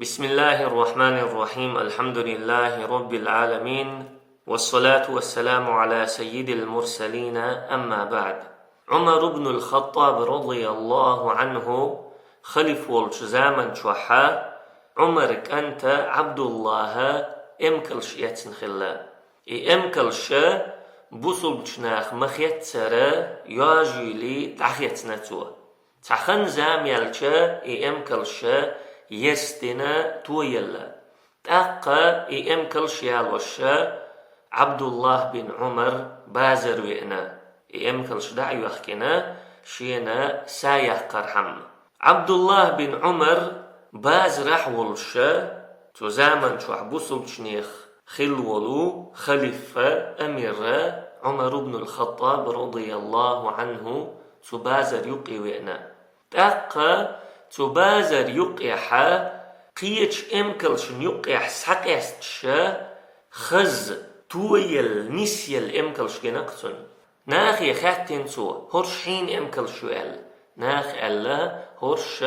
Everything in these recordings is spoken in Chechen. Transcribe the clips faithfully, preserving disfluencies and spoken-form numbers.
بسم الله الرحمن الرحيم. الحمد لله رب العالمين. والصلاة والسلام على سيد المرسلين. أما بعد. Ӏумар ибн ал-Хаттаб, радияллаху анху, халиф волчу заман чохь Ӏумар кӀанта Ӏабдуллаха эмкалш эцна хилла. И эмкалш бусулбачу наха ма-хеццара йожийла дӀахецна цо. Цхьа хан-зама яьлча, и эмкалш ерсдина тоелла. ТӀаккха и эмкалш ялош Ӏабдуллах бин Ӏумар базар веана, и эмкалш дӀа а йоьхкина, шена са яккхархьама. Ӏабдуллах бин Ӏумар базарахь волуш, цу заман чохь бусулбачу нехан хилла волу халифа, амира Ӏумар ибн ал-Хаттаб, радияллаху анху, цу базар юккъе веана. ТӀаккха цу базар юккъехь кхечу эмкалшна юккъехь схьакъаьсташ, хаза, тоелла, нисъелла эмкалш гина-кх цунна. Нахе хаьттина цо: «ХӀорш хьенан эмкалш ю?» — аьлла. Наха аьлла: «ХӀорш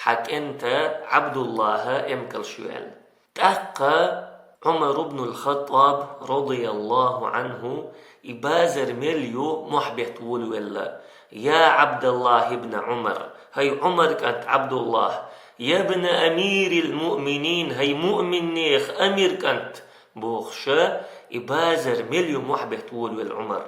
хьан кӀанта Ӏабдуллаха эмкалш ю», — аьлла. ТӀаккха Ӏумар ибн ал-Хаттаб, радияллаху анху, и базар мел ю мохь бетта волавелла: «Я Ӏабдаллах ибн Ӏумар, хӀай Ӏумар кӀант Ӏабдуллах, я бна амирил муъминин, хӀай муъминнех амир кӀант», — бохуш, и базар мел ю мохь бетта волавелла Ӏумар.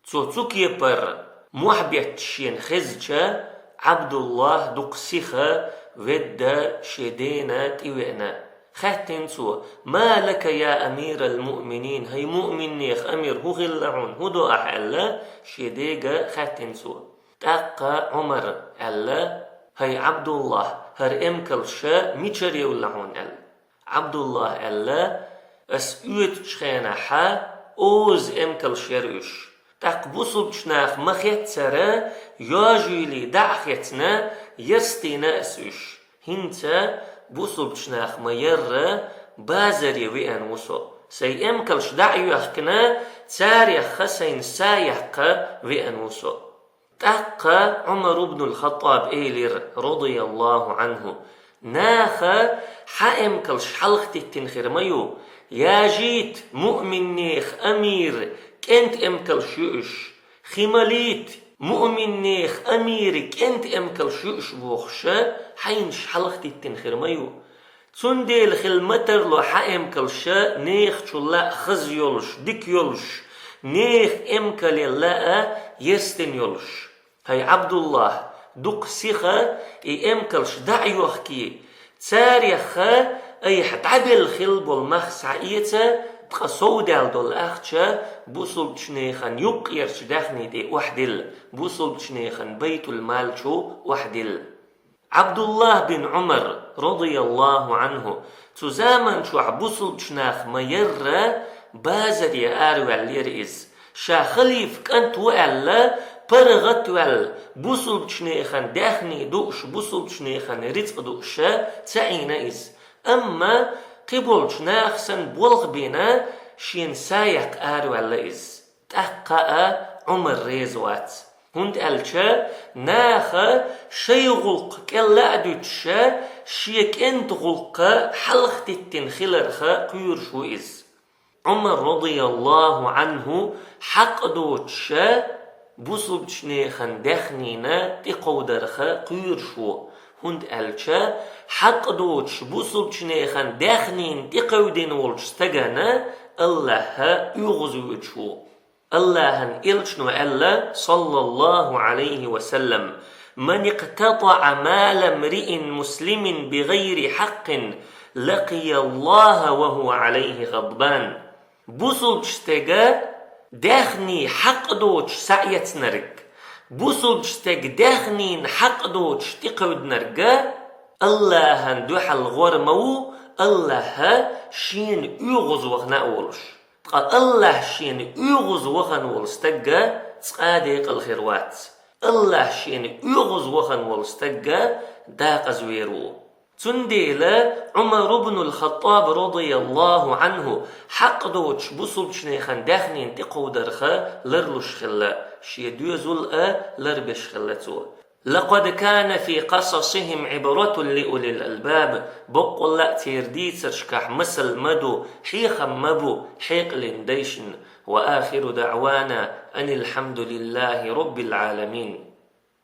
Цо цу кепара мохь бетташ шена хезча, Ӏабдуллах дукха сиха ведда шен дена тӀевеана. Хаьттина цо: «Ма лака, я амирал муъминин, хӀай муъминнех амир, хӀун хилла хьуна, хӀун до ахь?» — аьлла, шен дега хаьттина цо. ТӀаккха Ӏумара аьлла: «ХӀай Ӏабдуллах, хӀара эмкалш мичара евлла хьуна?» — аьлла. Ӏабдуллах аьлла: «Ас оьцучу хенахь оза эмкалш яра уьш. ТӀаккха бусулбачу наха ма-хеццара йожийла дӀа а хецна, ерсдина ас уьш. ХӀинца бусулбачу наха ма-ярра, базаре веана ву со. Сайн эмкалш дӀа а йоьхкина, царех сайна са яккха веана ву со». ТӀаккха Ӏумар ибн ал-Хаттаб элира, радияллаху анху: «Наха хьан эмкалш хьалха теттина хир ма ю, яжийта, муъминнех амира кӀентан эмкалш ю уьш, хи малийта, муъминнех амира кӀентан эмкалш ю уьш», — бохуш, хьайнаш хьалха теттина хир ма ю. Цундела хила ма тарло хьан эмкалш нехан чулла а хаза йолуш, дика йолуш, нехан эмкалалла а ерсдина йолуш. ХӀай Ӏабдуллах, дукха сиха и эмкалш дӀа а йоьхкий, царех айхьа дӀабелла хилла болу мах схьаэца, ткъа совдаьлла долу ахча бусулбачу нехан юккъерчу даьхни тӀе охьадилла, бусулбачу нехан байтул-мал чу охьадилла. Ӏабдуллах бин Ӏумар, радияллаху анху, цу заман чохь бусулбачу наха ма-ярра, базаре араваьллера иза. Ша халифа кӀант ву аьлла, паргӀат а ваьлла, бусулбачу нехан даьхни дууш, бусулбачу нехан рицкъ дууш ца Ӏийна иза. Амма кхиболчу наха санна болх бина, шена са яккха араваьлла иза. ТӀаккха а Ӏумар реза вац. ХӀунда аьлча наха шайн гӀуллакх кӀелла а дуьтуш, шен кӀентан гӀуллакх хьалха теттина хиларх кхоьруш ву иза. Ӏумар, радияллаху анху, хьакъ доцуш бусулбачу нехан даьхнина тӀекховдарх кхоьруш ву, хӀунда аьлча хьакъ доцуш бусулбачу нехан даьхнина тӀекхевдина волчу стагана Аллахь оьгӀазвоьдуш ву. Аллахьан элчано аьлла, саллаллаху Ӏалайхи ва саллам: «Ман икътатаӀа мала мриин муслимин бигайри хьаккъин, лакъияллаха ва хӀува Ӏалайхи гӀадбан». Бусулбачу стеган даьхни хьакъ доцуш схьаэцнарг, бусулбачу стеган даьхнина хьакъ доцуш тӀекхевдинарг Аллахьан дуьхьал гӀор ма ву, Аллахь шена оьгӀазвахана а волуш. Ткъа Аллахь шена оьгӀазвахана волу стаг цкъа а декъала хир вац. Аллахь шена оьгӀазвахана волу стаг декъазвер ву. Цундела Ӏумар ибн ал-Хаттаб, радияллаху анху, хьакъ доцуш бусулбачу нехан даьхнина тӀекховдарх ларлуш хилла, шен доьзал а ларбеш хилла цо. لقد كان في قصصهم عبرة لأولي الألباب. Боккъала а церан дийцарашкахь масал ма ду, хьехам ма бу хьекъале дайшна. وآخر دعوانا أن الحمد لله رب العالمين.